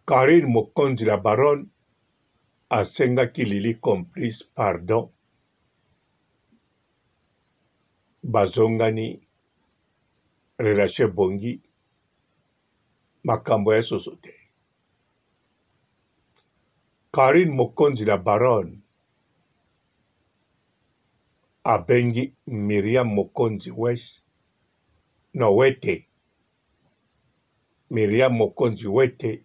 Carine Mokonzi la baronne asengaki Lily complice pardon bazongani relation ebongi makambo ya soso te. Carine Mokonzi la baronne abengi Myriam Mokonzi wesh no wete Myriam Mokonzi wete.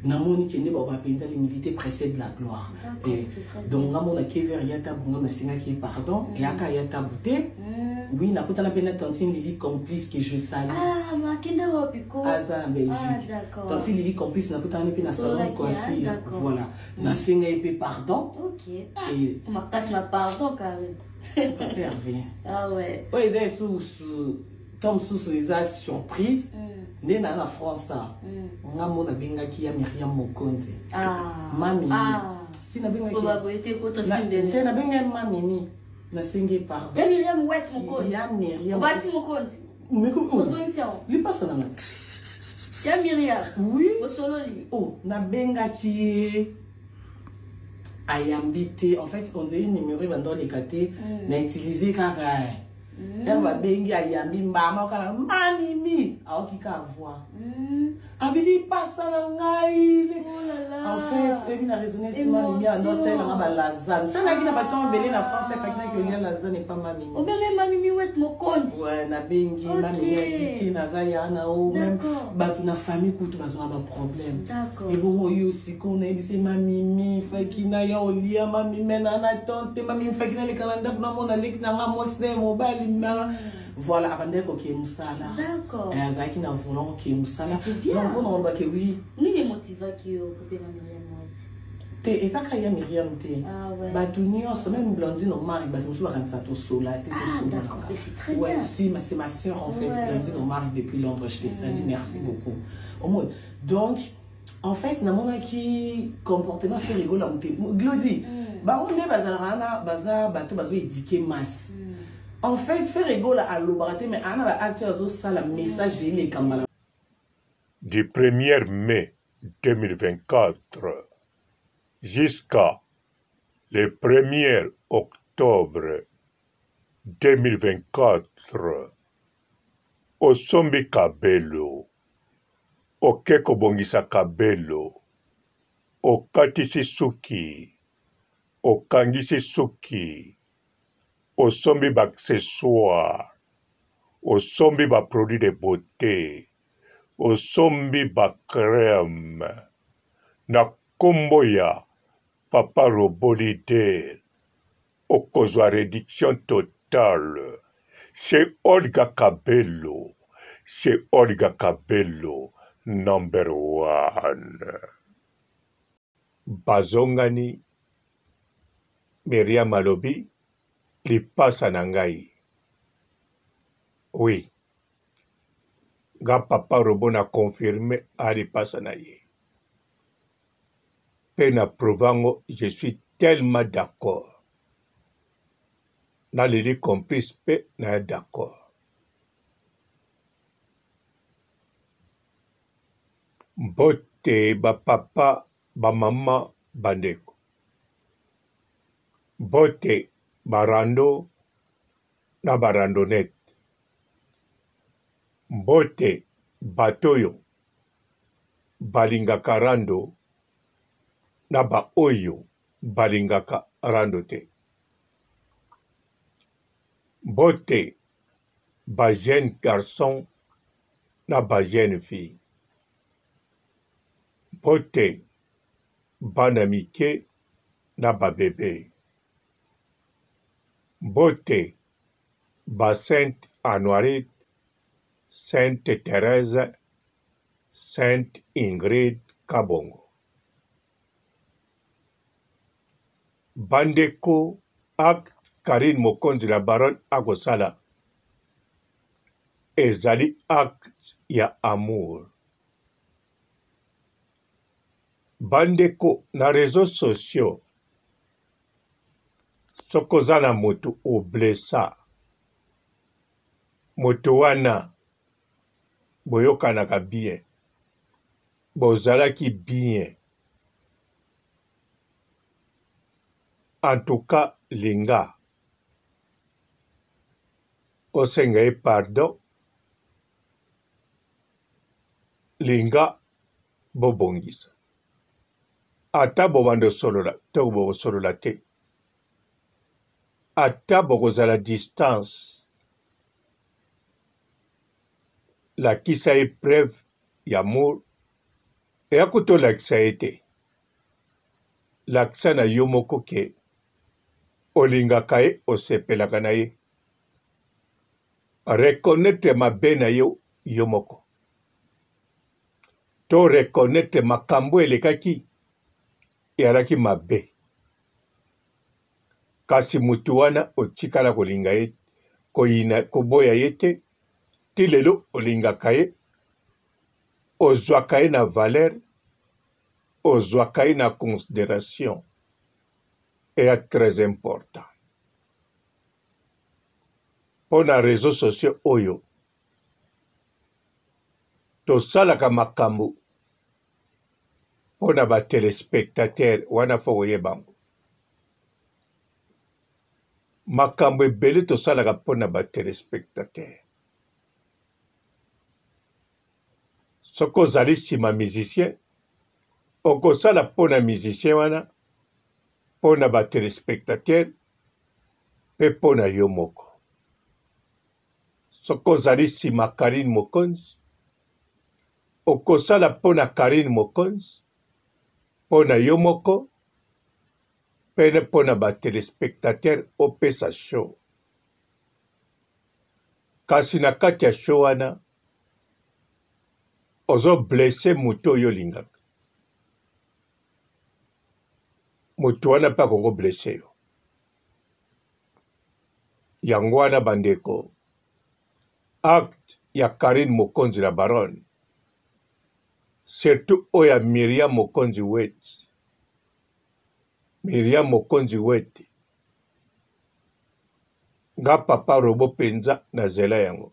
Namoni ke nde baoba mpenza l'humilité précède la gloire. Et donc nga mona ke vers ya tabu nga nasengaki ye pardon mm. Eyaka ya tabu te mm. Oui, nakutana mpe na tantine Lili complice que je salue. Ah, makenda wapi ko? Aza na Belgique. Ah, tantine Lili complice nakutana mpe na salon de coiffure. Voilà mm. Nasenga ye mpe pardon. Ok. Et... makasi na pardon carré. Papa Hervé. Ah ouais. Oyo eza esusu ntango mosusu eza surprise mm. Nde na na France mm. Nga mo nabengaki ya Miriam Mokonzi ah. Mami ah. Si nabengaki te, nabengaki mamimi, nasengi pardon. Ya Miriam Wet Mokonzi. Ya Miriam. Obati Mokonzi. Ozongisi yango. Lipasa na nga. Ya Miriam. Oui. Osololi. Oh, nabengaki ye ayambi te. En fait, on dirait numéro ebanda oleka te mm. Na utiliser kaka ere babengi ayambi mbama okala mamimi aoki ka voi abili pasa na ngai. En fait, oyebi na raisonne si mamimi ando asalelanga balasane so nayaki na bato ebele na France, efaki naki olia lasane epa mamimi. Obenge mamimi Wet Mokonzi. Ouais, nabengi mamimi ayebi te naza ya na o même bato na famille kutu bazwaka baproblème. Ebongo yo sikoyo nayebisi mamimi faki na ya olia mamimi na na tante mamimi faki naleka na ndako namona leki na nga mwasi na ye mobali na voilà, abandaki kokee mosala. Azalaki na volant kokee mosala, donc mpona olobake oui. Nini emotivaki yo kobenga Miriam Wet? Te, eza kaka ya Miriam te. Bato nyonso, même Blandine Omari, bato mosusu bakanisa tosola te. Tosolaka. Ouais, si, c'est ma sœur en fait. Blandine Omari depuis Londres, je te salue, merci beaucoup. Omoni, donc en fait namonaki comportement Ferre Gola mote Glodi bango nde bazalaka wana, baza bato bazoéduquer masse. En fait, Ferre Gola alobaka te, mais ana baacte azosala message eleka mbala. Du 1er mai 2024 jusqu'à le 1er octobre 2024, osombi kabelo, oke kobongisa kabelo, okatisi suki, okangisi suki, osombi ba accessoires, osombi ba produits de beauté, osombi ba crème na kombo ya Papa Robot Leader, okozwa reduction totale chez Olga Kabelo, chez Olga Kabelo number one. Bazongani, Miriam alobi lipasa na ngai. Oui, nga Papa Robot na confirme a lipasa na ye. Pe na prouve yango, je suis tellement d'accord. Na Lili complice pe na ya d'accord. Mbote ba papa, ba mama, ba ndeko. Mbote ba rando na ba randonnette. Mbote bato oyo balingaka rando na ba oyo balingaka rando te. Mbote ba jeunes garçons na ba jeunes filles. Mbote bana mike na ba bebe. Mbote ba Sainte Anuarite, Sainte Therèse, Sainte Ingrid Kabongo. Bandeko, acte Carine Mokonzi la Baronne akosala ezali acte ya amour. Bandeko na reseaux sociaux, soki oza na moto oblessa moto wana, boyokanaka bien. Bozalaki bien. En tout cas linga osenga ye pardon, linga bobongisa. Ata bobanda osolola to bokosolola te, ata bokozala distance, lakisa ye preuve ya amour, eya kutu olakisa ye te, lakisa na yo moko ke olingaka ye, osepelaka na ye. Reconnaitre mabe na yo yo moko. To reconnaitre makambo elekaki eyalaki mabe. Kasi mutu wana otikala kolinga ye, koyina, koboya ye te, ti lelo olingaka ye, ozwaka ye na valeur, ozwaka ye na consideration. Eya très important. Mpo na reseaux sociaux oyo tosalaka makambo mpo na ba telespectateurs wana fo koyeba yango. Makambo ebele tosalaka mpo na ba telespectateurs. Soki ozali nsima musicien, okosala mpo na musicien wana, mpo na ba telespectateurs mpe mpo na yo moko. Soki ozali nsima Carine Mokonzi, okosala mpo na Carine Mokonzi, mpo na yo moko mpe mpo na ba telespectateurs opesa show. Kasi na kati ya show wana ozo blesse moto oyo olingaka. Moto wana mpe akoki koblesse yo. Yango wana bandeko, acte ya Carine Mokonzi la Baronne, surtout oyo ya Myriam Mokonzi Weti, Myriam Mokonzi Weti, nga papa robot penza na zela yango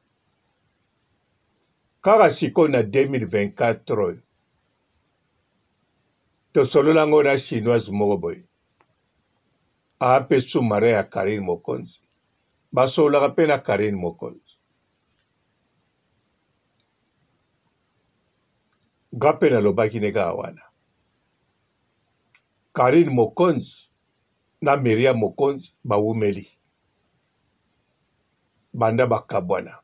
kaka sikoyo na 2024 oyo tosolola yango na chinoise moko boye aa mpe sous-marin ya Carine Mokonzi basololaka mpe na Carine Mokonzi nga mpe nalobaki ne kaka wana Carine Mokonzi na Miriam Mokonzi bawumeli banda bakabwana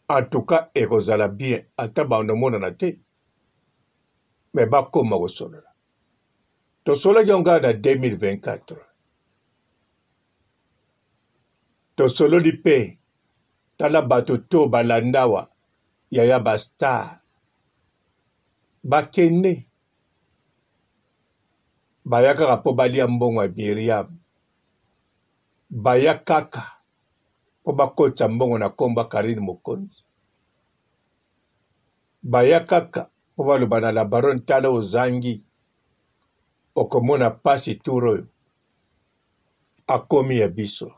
en tout cas ekozala bien ata bando monana te me bakoma kosolola tosololaki yango kaka na 2024 tosololi mpe tala bato to balandawa yaya bastar bakende baya kaka mpo balia mbongo ya Miriam, baya kaka mpo bakotisa mbongo na nkombo ya Carine Mokonzi, baya kaka mpo baloba na la baronne tala ozangi okomona pasi tour oyo akomi ya biso.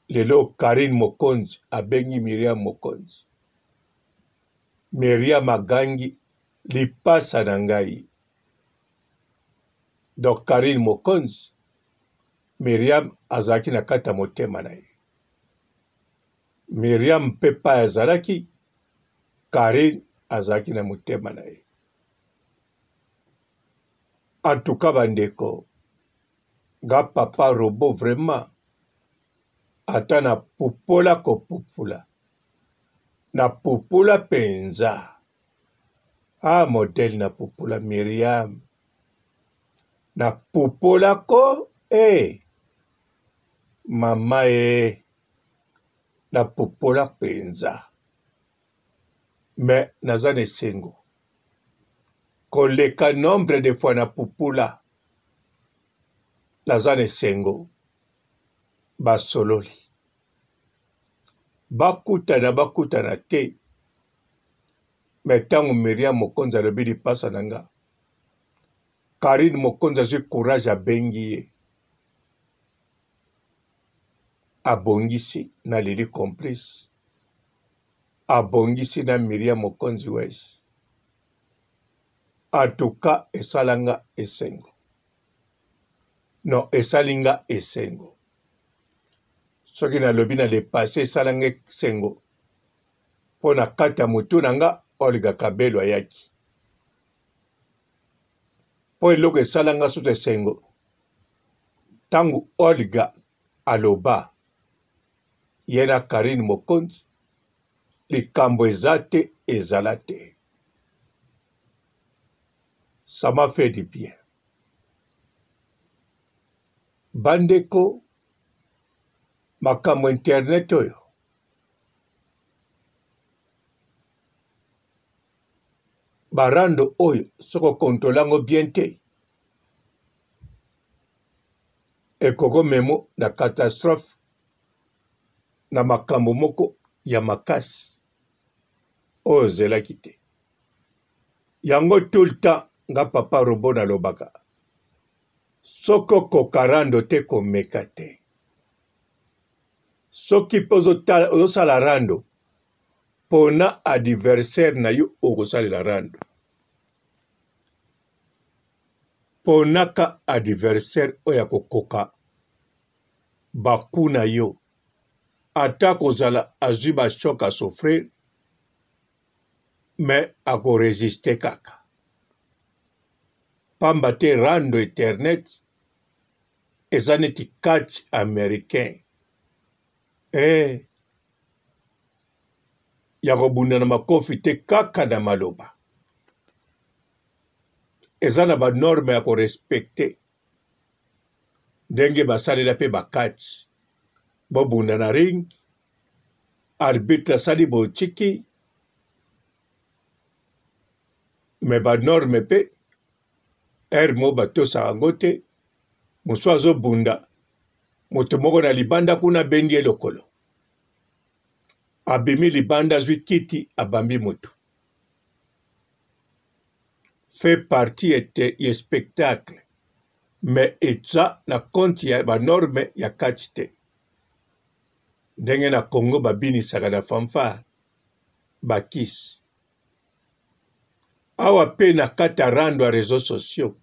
Lelo Carine Mokonzi abengi Miriam Mokonzi. Miriam agangi lipasa na ngai. Donc Carine Mokonzi, Miriam azalaki na kati ya motema na ye. Miriam mpe pai azalaki, Carine azalaki na motema na ye. En tout cas bandeko, nga papa robot vraiment ata na pupola kopupula na pupula penza ah modèle na pupula Miriam na pupola ko eh mama eh na pupola penza mais naza na esengo koleka nombre de fois na pupula naza na esengo basololi bakutana bakutana te me ntango miriam mokonzi alobi lipasa na nga karine mokonzi azwi courage abengi ye. Abongisi na Lili complice. Abongisi na Miriam Mokonzi wesh. En tout cas esala nga esengo. Non esali nga esengo. Soki nalobi na le passe esala nga esengo mpo na kati ya motu na nga Olga Kabelo ayaki. Mpo eloko esala nga susu esengo ntango Olga aloba ye na Carine Mokonzi likambo eza te ezala te. Ça m'a fait du bien. Bandeko, makambo internet oyo barando oyo soki okontrole yango bien te ekoko memo na catastrophe na makambo moko ya makasi oyo ozelaki te. Yango tout le temps nga papa robot nalobaka soki okoka rando te komeka te. Soki mpe ozosala rando pona adversaire na yo okosalela rando. Ponaka adversaire oyo akokoka ba coups na yo ata kozala azui ba choc a souffrir mais ako resister kaka pamba te rando internet eza neti catch americain eh ya kobunda na makofi te kaka na maloba eza na ba norme ya ko respecter ndenge basalela pe ba catch bobunda na ring arbitre asali botiki me ba norme pe heure moko batosaka yango te mosusu azobunda moto moko na libanda kuna abendi ye lokolo abimi libanda azwi kiti abambi moto fait partie ete ya spectacle mais eza na compte ya ba norme ya catch te ndenge na Congo babinisaka na fanfare bakisi awa pe na kati ya rando ya reseaux sociaux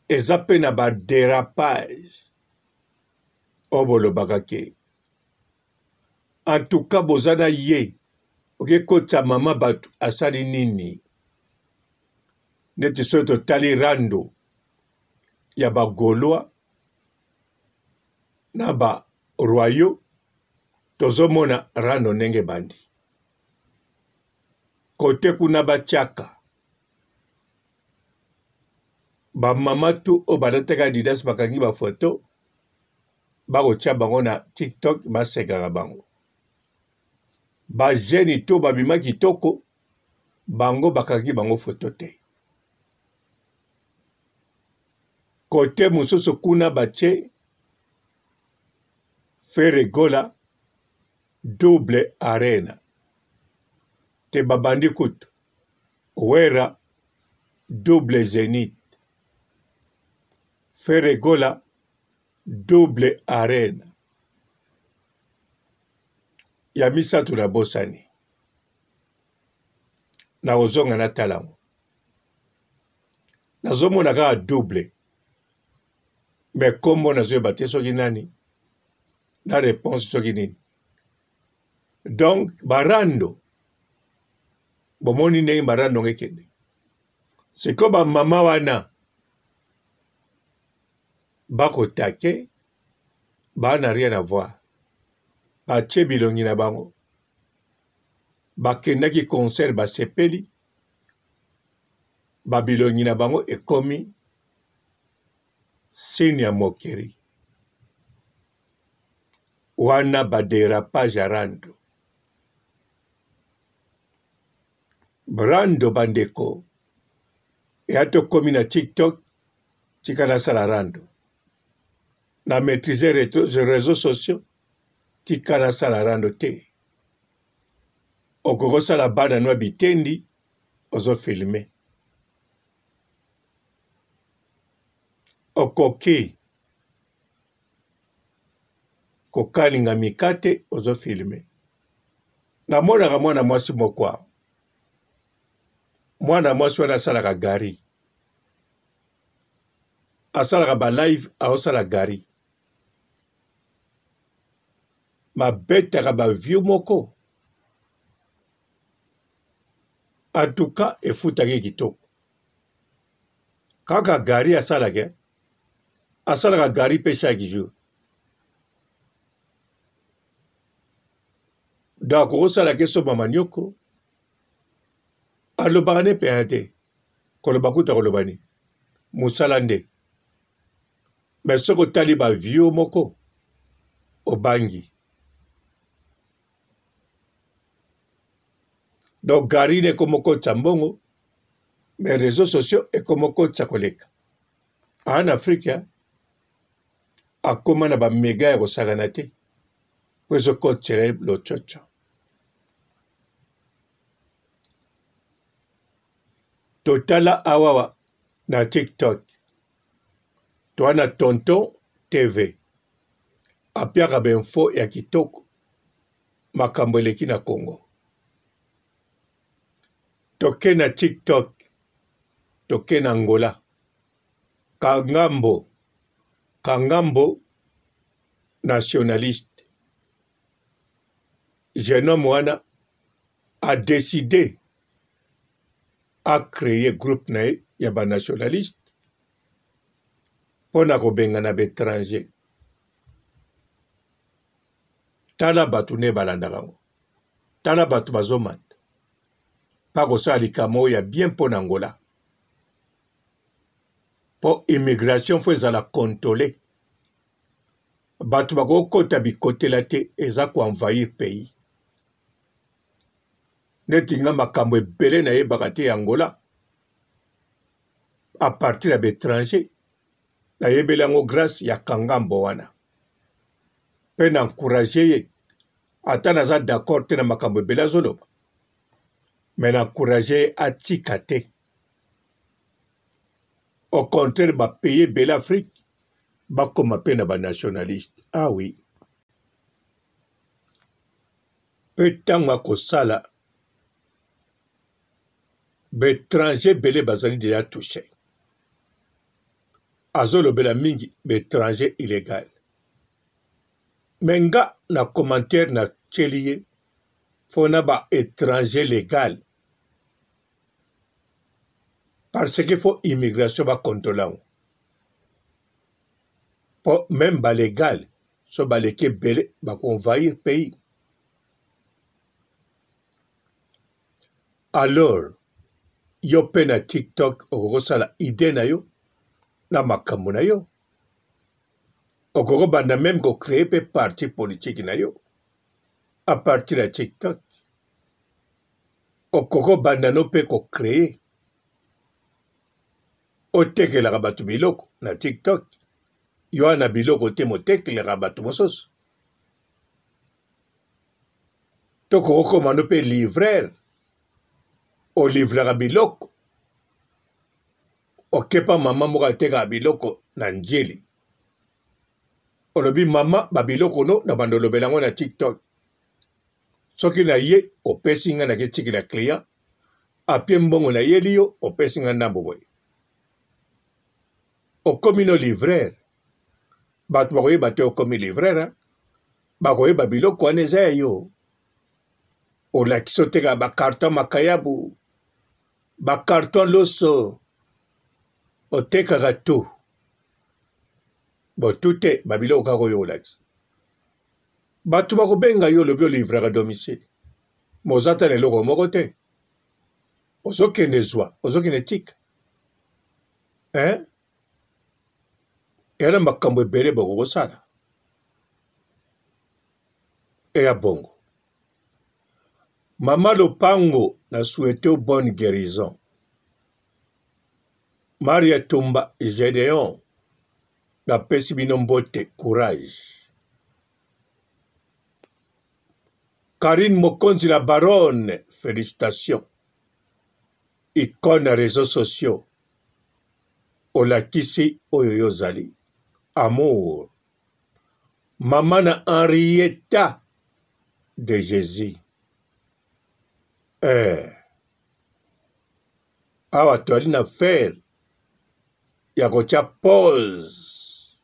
eza pe na ba derapage oyo bolobaka ke En tout cas boza na ye oke kotisa mama batu asali nini neti soki totali rando ya ba golois na ba royaux tozomona rando ndenge ebandi kote kuna batiaka ba mama tu oyo balataka adidas bakangi ba foto bakotia bango na tiktok basekaka bango ba jeune to babima kitoko bango bakangi bango foto te kote mosusu kuna batie Ferre Gola double arena te babandi kutu Werra double zenith Ferre Gola double arena ya misato nabosani nakozonga natala yango nazomona kaka double me kombo nazoyeba te soki nani na reponse soki nini donc barando bomoni ndenge barando ngo ekende sikoyo bamama wana bako take ba na rien avoir batie bilongi na bango bakendaki concert basepeli ba bilongi na bango ekomi signe ya moquerie wana ba derapage ya rando rando bandeko eya tokomi na tiktok tika nasala rando na maîtriser réseaux sociaux tika nasala rando te okoki kosala bana no bitendi ozo filme okoki. Kokalinga mikate ozo filme. Namonaka mwana mwasi moko awa. Mwana mwasi wana asalaka gari. Asalaka ba live aosala gari. Mabetaka ba view moko. En tout cas efutaki kitoko. Kaka gari asalaka asalaka gari mpe chaque jour. Donc okosala ke somba manioko alobaka ne mpenza te koloba kuta koloba nini mosala nde me soki otali bavio moko obangi donc garine ekoma okotisa mbongo mais réseaux sociaux ekoma okotisa koleka en afrique akoma na bamega ya kosakana te mpo ezokotisela ye lococo totala awawa na tiktok toa na tonton tv apiaka bainfo ya kitoko makambo eleki na congo toke na tiktok toke na angola kangambo kangambo nationaliste jeune homme wana a decide a créer groupe na ye ya ba nationaliste mpo na kobengana ba étranger tala bato nde balandaka yango tala bato bazomata mpa kosala likambo oyo ya bien mpo na Angola mpo immigration fo ezala controle bato bakokota bikotela te eza ko envahir pays neti nga makambo ebele nayebaka te ya Angola a partir ya baetranger nayebeli yango grace ya kangambo wana mpe na encourage ye ata naza d'accord te na makambo ebele azoloba me na encourage ye atika te au contraire ba pays ebele Afrique bakoma mpe na ba nationaliste ah oui mpe ntango akosala ba étranger ebele bazali deja touche azolobela mingi ba étranger illégal me nga na commentaire na tieli ye mpo na ba étranger légal parce que faut immigration ba controle yango po meme ba legal so baleki ebele bako envahir pays alors yo mpe na tiktok okoki kosala idee na yo na makambo na yo okoki kobanda meme kocree mpe parti politique na yo a partir ya tiktok Okoki obanda no pe ko creer otekelaka bato biloko na tiktok yo wana biloko te motekelaka bato mosusu to kokokoma no pe livreur olivraka biloko okepa mama moko atekaka biloko na njili olobi mama babiloko no na bando olobela yango na tiktok soki na ye opesi nga nake tikela client apie mbongo na yeli yo opesi nga ndambo boye okomi no livreur bato bakoyeba te okomi livreur bakoyeba biloko wana eza ya yo olakisi otekaka bakarton makayabu bakarton loso otekaka tout botu te babiloko kaka oyo olakisa Bato bakobenga yo olobi olivraka domicile mais oza ata na eloko moko te ozokende zwa ozokende tika hein eya na makambo ebele bokokosala eya bongo mama lopango na souhaite yo bonne guérison maria tumba gedeon napesi bino mbote courage Carine Mokonzi la baronne felicitations icone ya reseaux sociaux olakisi oyo yo ozali amour. Mama na Henrietta de Jesus. Eh. Awa toali na fer ya kotya pause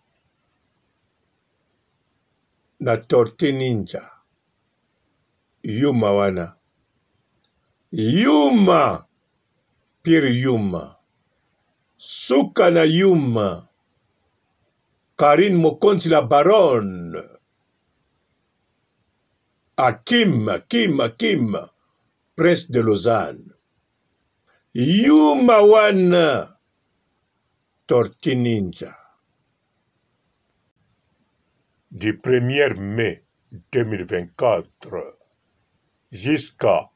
na Tortue Ninja. Yuma wana. Yuma! Pire Yuma. Suka na Yuma. Carine Mokonzi la baronne. Akim, Akim, Akim, prince de Lausanne. Yuma wana. Tortue Ninja. Du 1er mai 2024 jusqu'à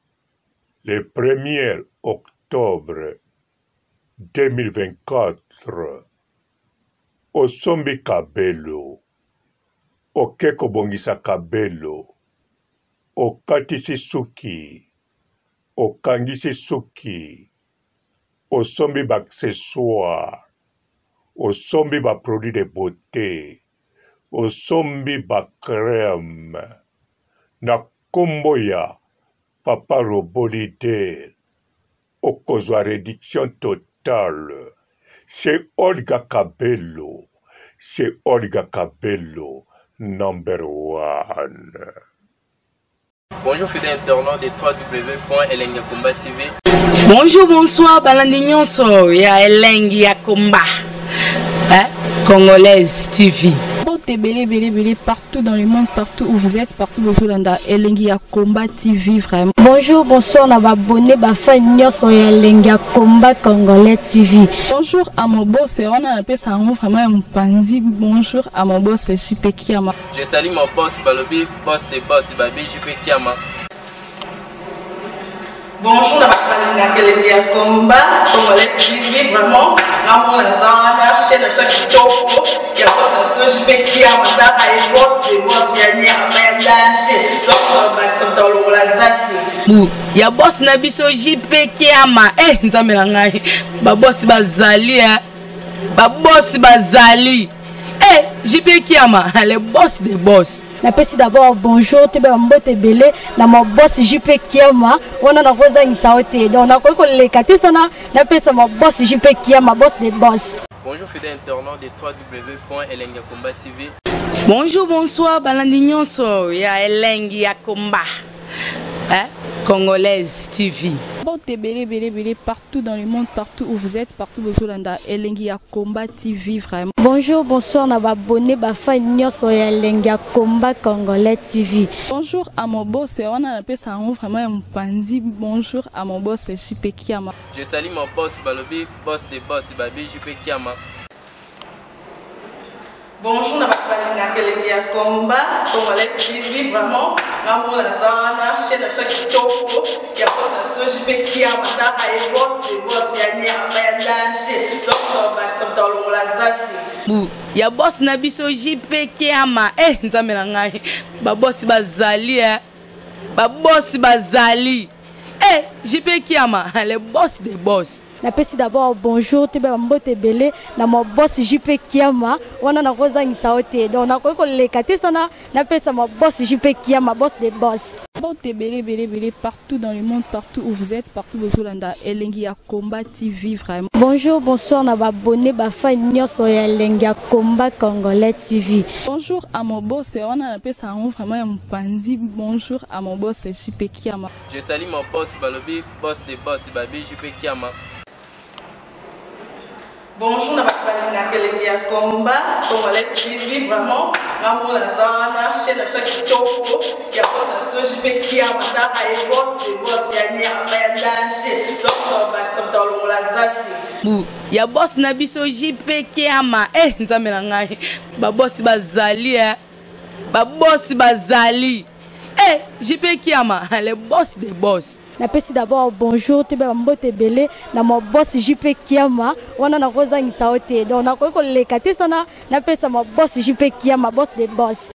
le 1er octobre 2024, osombi kabelo, oke kobongisa kabelo, okatisi suki, okangisi suki, osombi ba accessoires, osombi ba produits de beaute, osombi ba crème na kombo ya papa robot leader, okozwa reduction totale chez Olga Kabelo, chez Olga Kabelo number one. Bonjour fidèles internautes de www.elengiyakomba TV. Bonjour, bonsoir, balandi nyonso ya Elengi ya Komba. Hein? Congolaise TV. Mbote ebele ebele ebele partout dans le monde, partout où vous êtes, partout bozolanda Elengi ya Combat TV vraiment. Bonjour, bonsoir na ba abonné ba fan nyonso ya Elengi ya Combat Congolais TV. Bonjour à mon boss, wana napesa yango vraiment ya mopanzi. Bonjour à mon boss JP Kiama. Je salue mon boss Balobi, boss de boss Babi JP Kiama. Bonjour na bato balingaka elengi ya combat congolais TV vraiment ngamona naza wana chaîne na biso ya kitoko ya boss na biso JP Kiama tala ye boss de boss ya nyama ya danger donc bakisa moto alongola zaki bu ya boss na biso JP Kiama eh nzambe na ngai ba boss bazali eh ba boss bazali eh JP Kiama le boss de boss. Napesi d'abord bonjour toyeba mbote ebele na ma boss JP Kiama wana nakozangisa yo te donc nakoki koleka te sana napesa ma boss JP Kiama boss de boss. Bonjour fidèles internautes de www.elengiyakomba TV. Bonjour, bonsoir, balandi nyonso ya Elengi ya Komba. Hein? Congolaise TV. Mbote ebele ebele ebele partout dans le monde, partout où vous êtes, partout bozolanda Elengi ya Combat TV vraiment. Bonjour, bonsoir na ba abonné ba fan nyonso ya Elengi ya Combat Congolais TV. Bonjour à mon boss, wana napesa yango vraiment ya mopanzi. Bonjour à mon boss JP Kiama. Je salue mon boss Balobi, boss de boss Babi JP Kiama. Bonjour na bato balingaka elengi ya combat congolais TV vraiment ngamona naza wana chaîne na biso ya kitoko ya boss na biso JP Kiama tala ye boss de boss ya nyama ya danger donc bakisa moto alongola zaki bu ya boss na biso JP Kiama eh nzambe na ngai ba boss bazali eh ba boss bazali eh JP Kiama le boss de boss. Napesi d'abord bonjour toyeba mbote ebele na ma boss JP Kiama wana nakozangisa yo te donc nakoki koleka te sana napesa ma boss JP Kiama boss de boss. Mbote ebele ebele ebele partout dans le monde, partout où vous êtes, partout bozolanda Elengi ya Combat TV vraiment. Bonjour, bonsoir na ba abonné ba fan nyonso ya Elengi ya Combat Congolais TV. Bonjour à mon boss, wana napesa yango vraiment ya mopanzi. Bonjour à mon boss JP Kiama. Je salue mon boss Balobi, boss de boss Babi JP Kiama. Bonjour na bato balingaka elengi ya combat congolais TV vraiment ngamona naza wana chaîne na biso ya kitoko ya boss na biso JP Kiama tala ye boss de boss ya nyama ya danger donc bakisa moto alongola zaki bu ya boss na biso JP Kiama eh nzambe na ngai ba boss bazali eh ba boss bazali eh JP Kiama le boss de boss. Napesi d'abord bonjour toyeba mbote ebele na ma boss JP Kiama wana nakozangisa yo te donc nakoki koleka te sana napesa ma boss JP Kiama boss de boss.